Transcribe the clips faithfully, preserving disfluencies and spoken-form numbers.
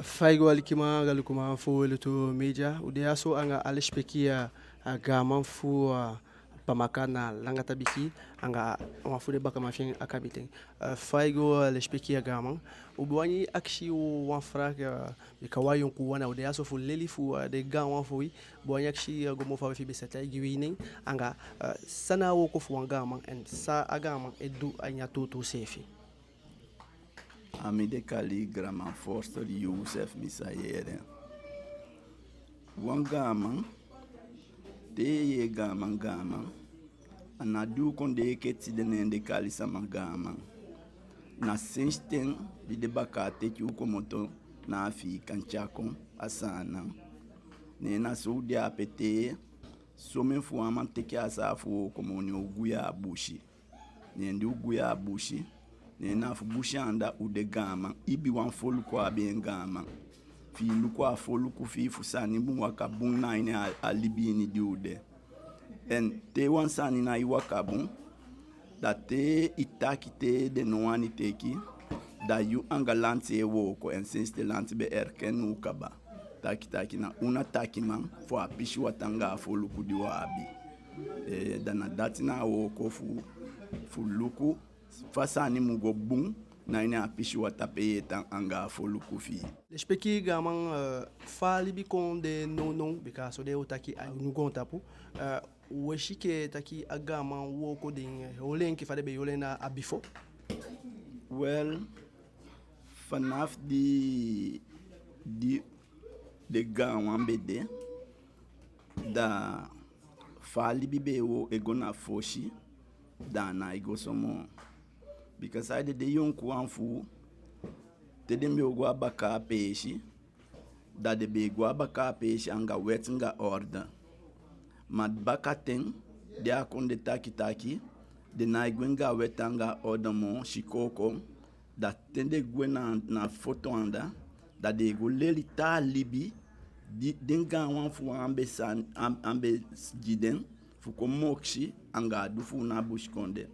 Fa i go, alikiman anga lukuman fu Lutu Media. U de ya so anga a lesipeki, a, a gaaman fu, a, Pamaka na Langatabiki, anga wan fu den bakaman fi en a kabiten. A, fa i go, a, lesipeki, a gaaman. U be wani akisi wan vraag, a, bika wan yonkuwan na u de ya so fu leli fu, a, den gaanwan fu wi. Be wani akisi, a, go moo fawe, efi i be sa taigi wi i nen, anga, a, san na a wooko fu wan gaaman, en san a gaaman e du a ini a tuutuu seefi. A mi den e kali Granman Forster Yusef Misayere. Wan gaaman, te i yee gaaman, gaaman, a ná di u kondee enke tide ne den e kali sama gaaman. Na sensi ten di den bakaa teke u komoto na Afiikan tyai kon a Saanan. Ne na so u de ape te somen fu u á man teke a saafu wooko moo, ne u gwe a busi. Ne di u gwe a busi, ne na fu busi anda u de gaaman, ibiwan foluku abi en gaaman. Fi i luku a foluku fi i, fu sani mu waka bun na ini a, a libi ini di u de. En te wan sani nái waka bun, da te i taki te den no wani teke, da yu anga lanti e wooko, en sensi te lanti be erken u kaba. Taki taki na u na takiman fu a pisiwataa anga a foluku di u abi. Eh, da na dati na a wooko fu, fu luku fa sani mu go bun na ini a pisiwataa pe i e tan anga a foluku fi i. Lesipeki gaaman, eh, fa a libi kon de nownow, bika so den o taki a ini goontapu, eh, u e si enke taki a gaaman wooko den e holi en enke fa den be e holi en na a bifo. Wel, fanafu di, di den gaanwan be de, da fa a libi be e wo, e go na fosi, da a nái go so moo. Bika saide, den yonkuwan fu u, te den be o go a bakaa peesi, da den be e go a bakaa peesi anga wet anga orde. Ma bakaten, di a kondee taki taki, den nái gwe anga wet anga orde moo, sikoo kon, da te den gwe na, na foto anda, da den e go leli taa libi di den gaanwan fu u á be san, á, á be gi den, fu kon mokisi anga a du fu u na busikondee.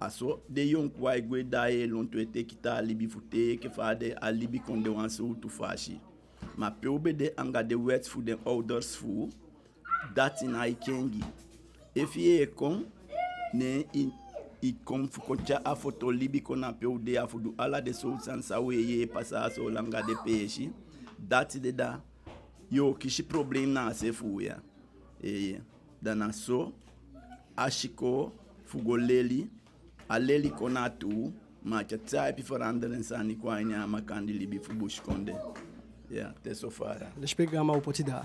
A so den yonkuwan e gwe, da ai e lontu e teke taa libi fu te enke fa a de, a libi kon de wan sowtu fasi. Ma pe u be de anga den wet fu den ouders fu u, dati nái kengi. Efi i e kon, ne i, i kon fu kon tyai a foto libi kon na pe u de ya fu du ala den sowtu sani san u e yee pasa a so langa den peesi, dati de, da yo kisi problem na a se fu u ya. Eeye. Da na so a sikoo fu go leli, a leli kon na tuu, ma a tyai tyaipi verandering sani kon a ini a makandii libi fu busikondee. Ya, te so fara. Lesipeki gaaman, u poti daa.